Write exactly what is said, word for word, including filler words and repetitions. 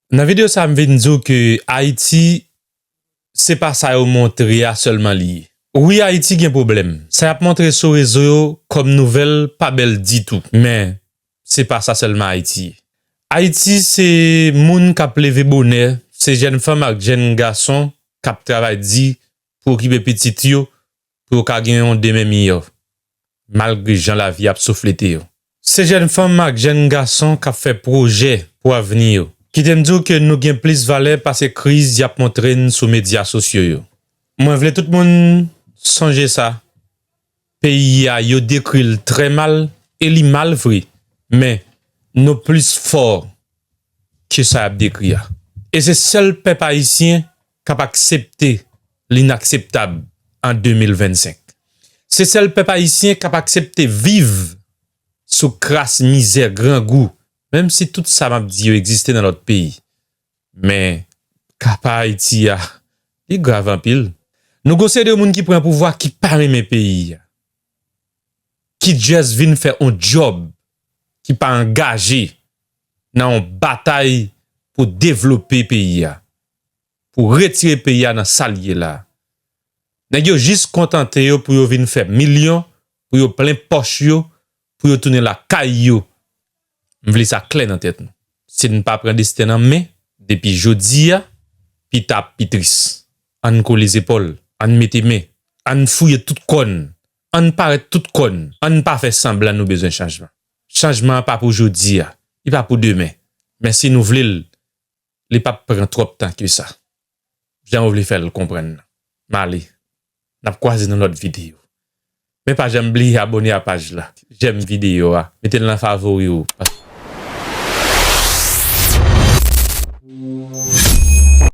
Nan videyo sa a, m vin di w ke Ayiti, se pa sa yo montre a sèlman li ye. Wi, Ayiti gen pwoblèm. Sa y ap montre sou rezo yo kòm nouvèl pa bèl ditou. Men, se pa sa sèlman Ayiti ye. Ayiti, se moun k ap leve bonè, se jèn fanm ak jèn gason k ap travay di pou okipe pitit yo, pou yo ka gen yon demen miyò, malgre jan lavi ap souflete yo. Se jèn fanm ak jèn gason k ap fè pwojè pou avni yo. Kite m di w ke nou gen plis valè pase kriz y ap montre n sou medya sosyo yo. Mwen vle tout moun sonje sa. Peyi a, yo dekri l trè mal, e li mal vre, men nou plis fò ke sa y ap dekri a. E se sèl pèp ayisyen k ap aksepte linakseptab an de mil vennsenk. Se sèl pèp ayisyen k ap aksepte viv sou kras, mizè, grangou, menm si tout sa m ap di yo egziste nan lòt peyi. Men, ka pa Ayiti a, li grav anpil. Nou gon seri de moun ki pran pouvwa ki pa renmen peyi a, ki just vin fè on djòb, ki pa angaje nan on batay pou devlope peyi a, pou retire peyi a nan sa l ye la. Nèg yo jis kontante yo pou yo vin fè milyon, pou yo plen pòch yo, pou yo tounen lakay yo. M vle sa klè nan tèt nou. Si n pa pran desten n an men, depi jodi a, pita ap pi tris. Ann kole zepòl, ann mete men, ann fouye tout kò n, ann parèt tout kò n, ann pa fè sanblan nou bezwen chanjman. Chanjman an pa pou jodi a, li pa pou demen. Men si nou vle l, li p ap pran twòp tan ke sa. Jan w vle fè l konprann nan. M ale. N ap kwaze nan lòt videyo. Men pa janm bliye abòne a paj la, jèm videyo a, mete l nan favori w, paske